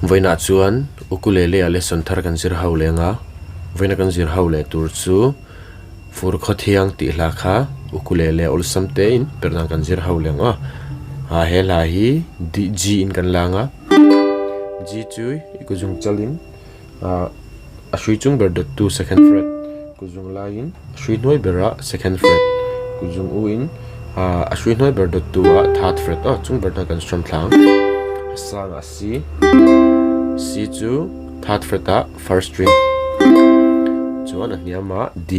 Vawiinah chuan ukulele ah lesson thar kan zir ho leng a, vawiina kan zir ho leh tur chu fur khawthiang tih hla kha ukulele awlsam te in perh dan kan zir ho leng a, ah he hla hi D G in kan lang a, G chu i kuzung chalin ah a hrui chung ber dawt tu second fret kuzung laiin a hrui hnuai berah second fret kuzung u in ah a hrui hnuai ber dawt tu ah third fret aw chung ber hna kan strum thlang a sangah C C chu third fret ah first string chuan a hniam ah D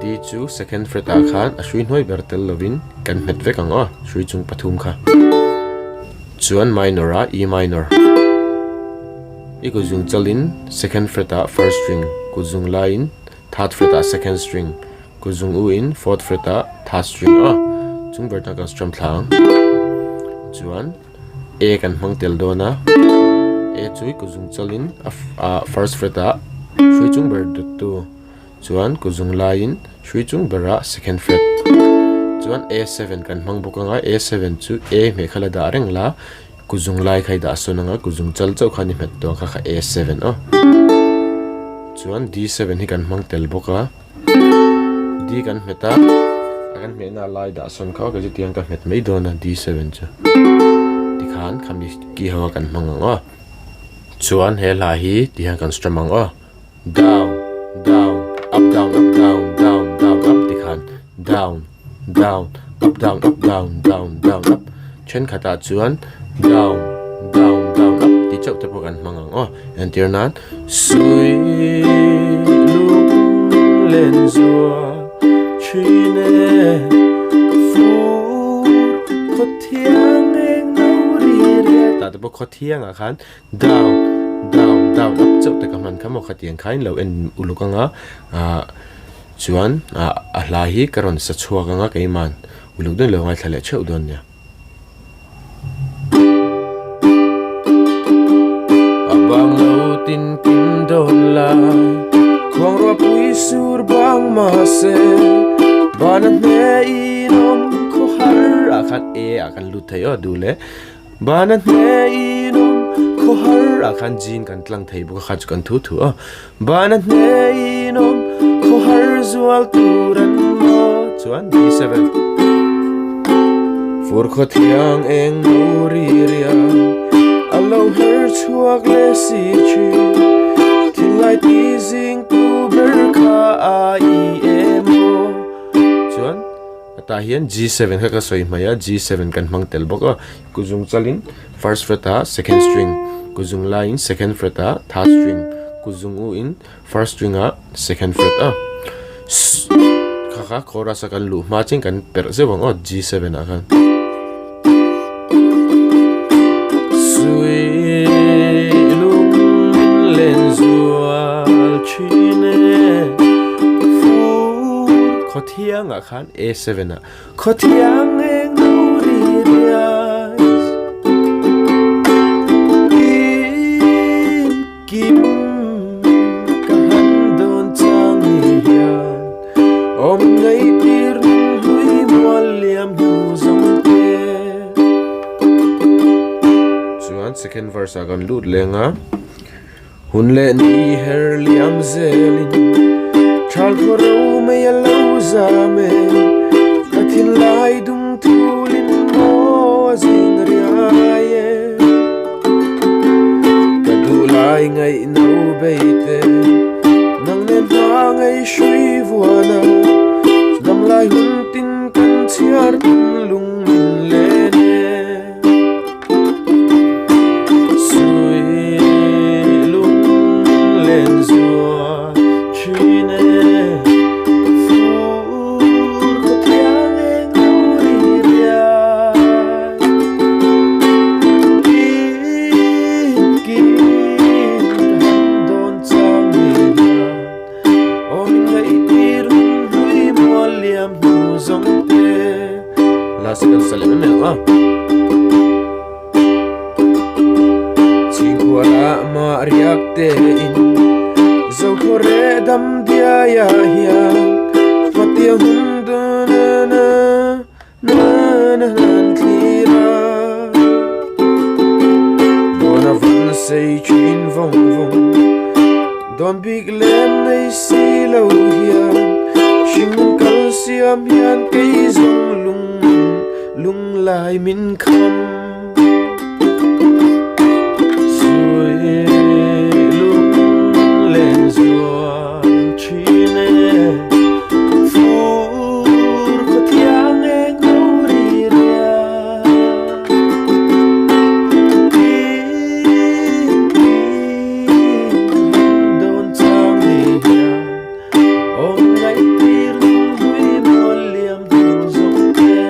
D chu second fret ah khan a hrui hnuai ber tel lovin kan hmet vek ang aw hrui chung pathum kha. Chuan minor ah E minor. I kut zung chalin second fret ah first string, kut zung laiin third fret ah second string, kut zung u in fourth fret ah third string a chung ber tan kan strum thla ang. Chuan A kan hmang tel dawn a, A chu i kut zung chalin a first fret ah hrui chung ber dawt tu. Chuan kut zung laiin hrui chung berah second fret chuan A seven kan hmang bawk anga A seven chu A hmeh kha la dah reng la kut zung lai kha i dah sawn anga kut zung chal chauh khan i hmet tawh ang kha kha A seven aw chuan D seven hi kan hmang tel bawk a D kan hmet a a kan hmehna lai dah sawn kha ka chutiang ka hmet mai dawn a D seven chu tikhan khami ki ho a kan hmang ang aw chuan he hla hi tihian kan strum ang aw. Down, down, up down up down down down up ti khan down, down, up down up down down down up thenkhatah chuan down, down, down up ti chauh te pawh kan hmang ang aw. Entir nan Sui lung len zua thin e fur khaw thiang eng no ri ria tah te pawh khaw thiangah khan Down, down, down up chauh te ka hman kha maw khatiang khain lo en uluk anga ah chuan ah a hla hi ka rawn sa chhuak anga keiman uluk dawn lo ngaithla leh theuh dawn nia. A bang lo tin kim dawn lai khuang ruah pui sur bang mahse ban a hne in awm khaw har ah khan e ah kan lut thei aw duh leh. Bana hne in awm khaw har ah khan jean kan tlang thei bawk a kha chu kan thu thu a Bana hne in awm khaw har zual tur an maw chuan D7 Fur khaw thiang eng no ri ria a lo her chhuak leh si thin thinlai ti zing tu ber kha a i em aw chuan Tah hian G seven kha ka sawi hmai a, G seven kan hmang tel bawk a, kuzung chalin first fret ah second string, kuzung laiin second fret ah third string, kuzung u in first string ah second fret a, kha kha chorus a kan luh hma chian kan perh zeuh ang aw G seven ah khan. Sui lung len zual thin e fur khaw thiangah khan A seven ah khaw thiang eng no ri riai in kim ka han dawn chang ni hian awm ngei tir hlui mual liam hnu zawng te. Chuan second verse ah kan lut leng a. Hun leh ni her liam zelin Thal khaw ro mai a lo zam e Ka thinlai dung thulin maw a zing riai e Ka duh lai ngaih no bei te Nang nen hma ngei hrui vuan a Dam lai hun tin kan chhiar tin lung min len e. Sui lung len zua thin e Fur khaw thiang eng lo ri riai In kin ka han dawn chang ni hian Aw min ngaihtir hun hlui mual liam hnu zawng te. La second sa leh em em a. Chhingkhual ah mah riak te in zo khaw reh dam diai ah hian hmatiang hun dun na na na na hlan thlir a. Dawn a van. sei thin vawng vawng. Dawn bik lem nei si lo hian hringnun kal siam hian kei zawng lung lung lai min kham. Zui lung len zual thin e, fur khaw thiang e ngo ri ria. Dawn chang ni hian awm ngaih tir lung hlui mual liam dun zawng te.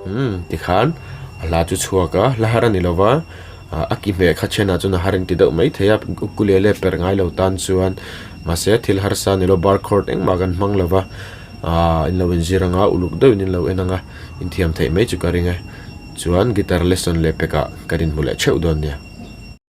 Umm tikhan a hla chu chhuak a, hla har a ni lova, a ki hmeh kha thenah chuan a har in ti deuh mai thei a, ukulele per ngai lo tan chuan mahse thil harsa a ni lo, bar chord engmah kan hmang lova. Aaa in lo inzir anga uluk deuhin in lo en anga inthiam theih mai chu ka ring e. Chuan guitar lesson leh pekah kan inhmu leh theuh dawn nia.